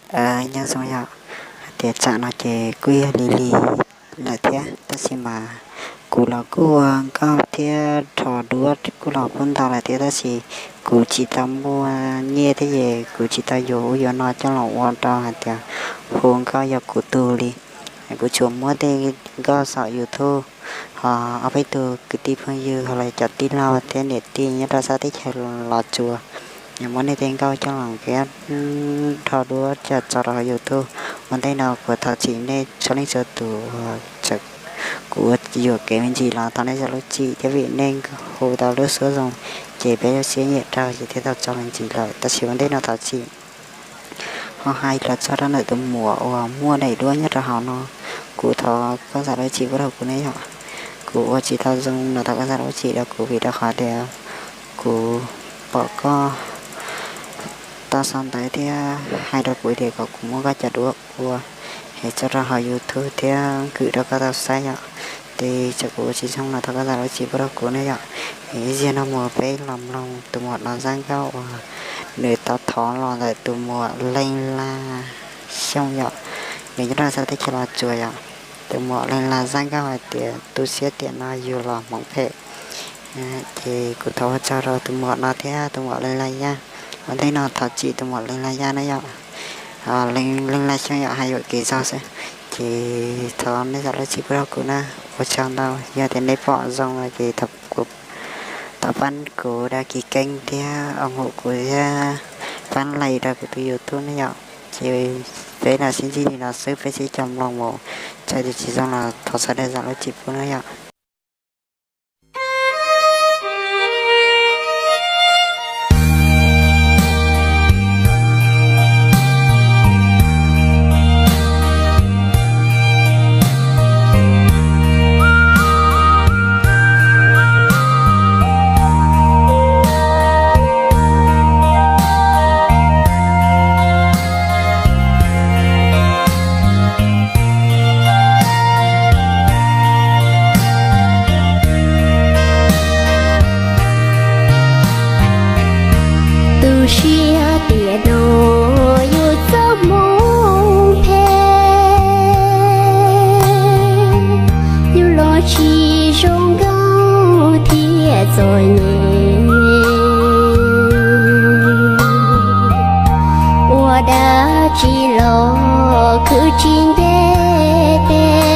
Nyob zoo yom, hais tias tsam no ces kuj yog li li lawm thiab, tab sis mas kuv los kuj ua nkauj thiab rho duab kuj los pub ntau lawm thiab, tab sis kuv tsis tau muaj nyiaj thiab ces kuv tsis tau yuav ub yuav no coj los ua rau hais tias hu nkauj yog kuv tug li. Kuv tsuas muab tej nkauj saum YouTube, ho ob peb tug kwv tij phooj ywg ho los cov tij laug thiab niam tij nyob rau sab teb chaws Los Tsuas, muab nej tej nkauj coj los qhia rho duab coj tso rau hauv YouTube. Ua ntej no kuv thov txim nej txhua leej txhua tus, kuv yuam kev me ntsis los thov nej zam lub txim thiab, vim nej hu tau lub suab zoo ces peb lub siab nyiam rau ces thiaj tau tso me ntsis lawm, tab sis ua ntej no thov txim. Ho hais los txog rau ntawm tus muam uas muaj daim duab nyob rau hauv no, kuv thov koj zam lub txim pub rau kuv ne yom. Kuv ua tsis tau zoo no thov koj zam lub txim rau kuv, vim rau qhov tias kuv pom koj tau sau ntawv thiab hais rau kuv tias kom kuv muab koj cov duab ua es tso rau hauv YouTube thiab kwm rau koj tau saib yom. Ces txawm kuv ua tsis zoo no thov koj zam lub txim pub rau kuv ne yom. Ib zaug no mus peb los mloog tus muam no zaj nkauj uas nws tau thov los ntawm tus muam Leej Laj Xyooj yom. Nws nyob rau sab teb chaws Los Tsuas yom. Tus muam Leej Laj zaj nkauj hais tias tu siab tiam no yug los hmoov phem. Ces kuv thov ua tsaug rau tus muam no thiab tus muam Leej Laj Yaj. Ua ntej no thov txim tus muam Leej Laj Yaj na yom. Leej Laj Xyooj yom, hais yuam kev zog xwb. Ces thov nej zam lub txim pub rau kuv na. Ua tsaug ntau, yog tias nej pom zoo no ces thov pab kuv đăng ký kênh thiab ủng hộ kuv thiab pab like rau kuv tus YouTube na yom. Ces peb los sib ntsib li no xwb, peb sib cog mloog mus, txawm tias tsis zoo los thov sawv daws zam lub txim pub na yom. Tu siab tiam no yus txoj hmoov phem, yus los tsis zoo nkauj thiab txom nyem. Ua dab tsi los khwv tsis nce tes,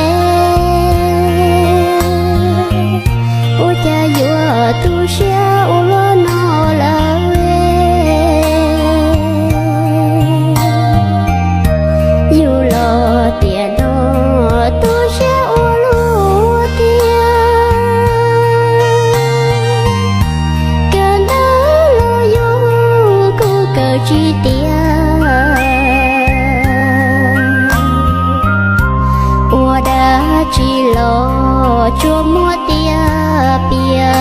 ua cas yuav tu siab ua luaj no lawm. Yus los tiam no tu siab ua luaj tiag, kawm ntawv los yus kuj kawm tsis tiav. Ua dab tsi los tsuas muaj tiaj piam,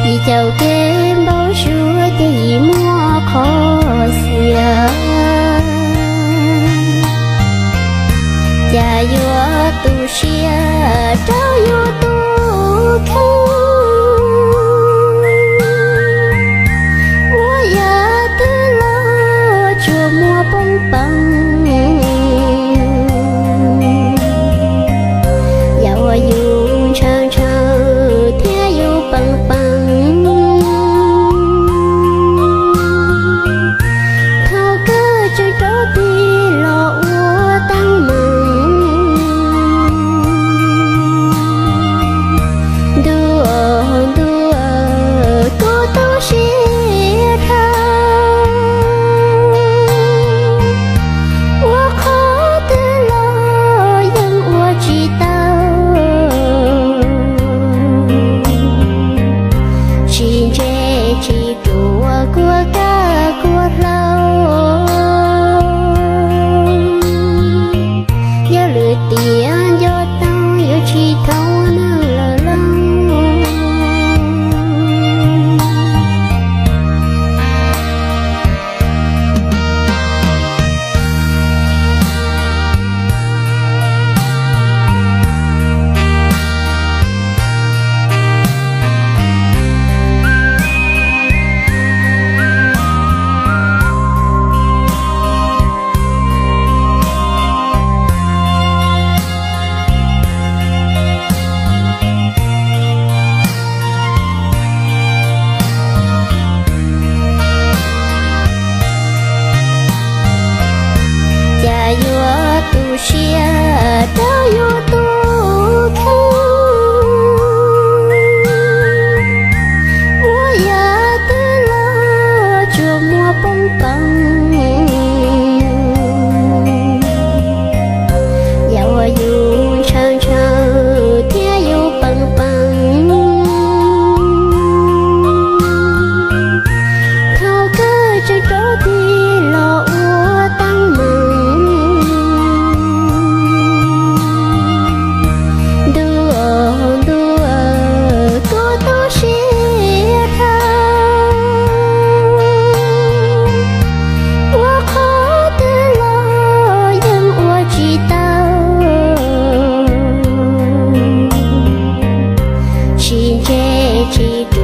yim caum kev npau suav ces yim muaj qhov xiam. Cas yuav tu siab rau yus tus kheej, ua yam twg los tsuas muaj poob peev. Yam uas yus ntshaw ntshaw thiab yus peev peev, ces tsis